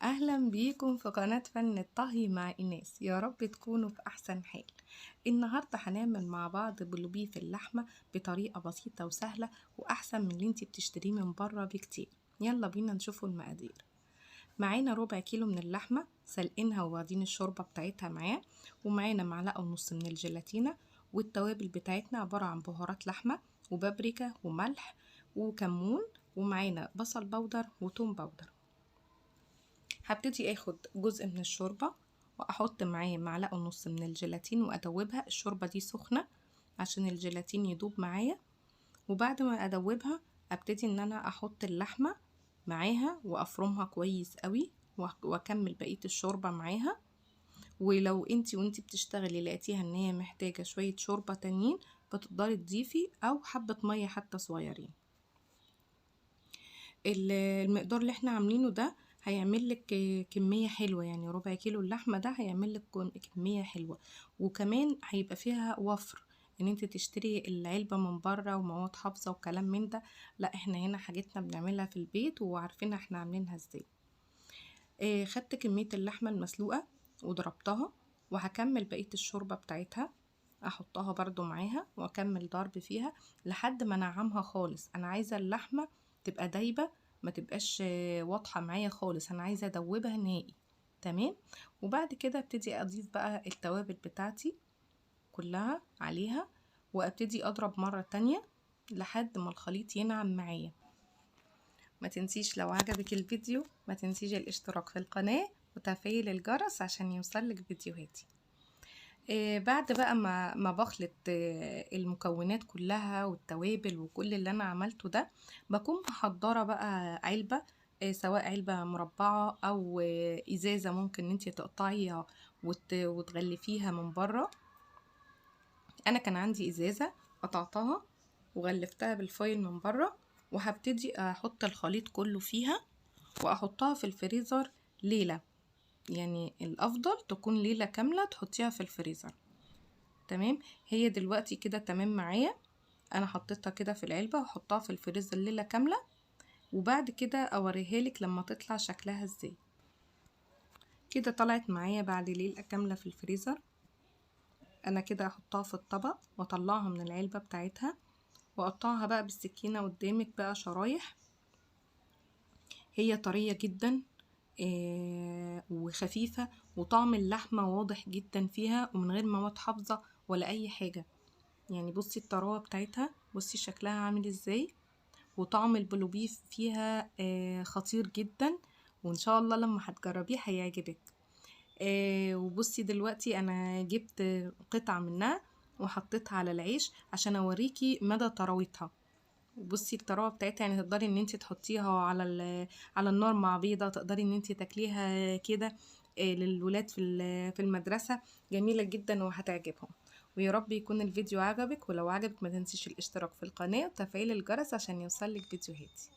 أهلا بيكم في قناة فن الطهي مع إيناس. يا رب تكونوا في أحسن حال. النهاردة هنعمل مع بعض بلوبيف اللحمة بطريقة بسيطة وسهلة وأحسن من اللي انتي بتشتريه من بره بكتير. يلا بينا نشوفوا المقادير. معانا ربع كيلو من اللحمة سلقينها وواخدين الشوربة بتاعتها معاه، ومعانا معلقة ونص من الجيلاتينا، والتوابل بتاعتنا عبارة عن بهارات لحمة وبابريكا وملح وكمون، ومعانا بصل بودر وتوم بودر. هبتدي اخد جزء من الشوربة واحط معاه معلقة ونص من الجيلاتين وادوبها. الشوربة دي سخنة عشان الجيلاتين يدوب معايا، وبعد ما ادوبها ابتدي ان انا احط اللحمة معاها وافرمها كويس قوي واكمل بقية الشوربة معاها. ولو انتي وانتي بتشتغلي لقيتيها ان هي محتاجة شوية شوربة تانيين بتقدري تضيفي او حبة مية حتى صغيرين. المقدار اللي احنا عاملينه ده هيعمل لك كمية حلوة، يعني ربع كيلو اللحمة ده هيعمل لك كمية حلوة، وكمان هيبقى فيها وفر ان انت تشتري العلبة من بره ومواد حافظة وكلام من ده. لا، احنا هنا حاجتنا بنعملها في البيت وعارفين احنا عاملينها ازاي. خدت كمية اللحمة المسلوقة وضربتها، وهكمل بقية الشوربة بتاعتها احطها برضو معاها واكمل ضرب فيها لحد ما انعمها خالص. انا عايزة اللحمة تبقى دايبة، ما تبقاش واضحة معايا خالص، انا عايزة ادوبها نهائي. تمام. وبعد كده ابتدي اضيف بقى التوابل بتاعتي كلها عليها، وابتدي اضرب مرة تانية لحد ما الخليط ينعم معايا. ما تنسيش لو عجبك الفيديو ما تنسيش الاشتراك في القناة وتفعيل الجرس عشان يوصلك فيديوهاتي. بعد بقى ما بخلط المكونات كلها والتوابل وكل اللي انا عملته ده، بكون محضرة بقى علبة، سواء علبة مربعة او ازازة ممكن انتي تقطعيها وتغلفيها من بره. انا كان عندي ازازة قطعتها وغلفتها بالفويل من بره، وهبتدي احط الخليط كله فيها واحطها في الفريزر ليلة. يعني الافضل تكون ليلة كاملة تحطيها في الفريزر. تمام. هي دلوقتي كده تمام معايا، انا حطيتها كده في العلبة وحطها في الفريزر ليلة كاملة، وبعد كده اوريها لك لما تطلع شكلها ازاي. كده طلعت معايا بعد ليلة كاملة في الفريزر. انا كده احطها في الطبق واطلعها من العلبة بتاعتها واقطعها بقى بالسكينة قدامك بقى شرايح. هي طرية جدا وخفيفة، وطعم اللحمة واضح جدا فيها، ومن غير مواد حافظة ولا أي حاجة. يعني بصي الطراوة بتاعتها، بصي شكلها عامل ازاي، وطعم البلوبيف فيها خطير جدا، وإن شاء الله لما هتجربيه هيعجبك. وبصي دلوقتي أنا جبت قطعة منها وحطيتها على العيش عشان أوريكي مدى طراوتها. بصي الطراوه بتاعتها، يعني تقدري ان انت تحطيها على النار مع بيضة، تقدري ان انت تاكليها كده للولاد في المدرسة. جميلة جدا وهتعجبهم. ويا رب يكون الفيديو عجبك، ولو عجبك ما تنسيش الاشتراك في القناة وتفعيل الجرس عشان يوصلك فيديوهاتي.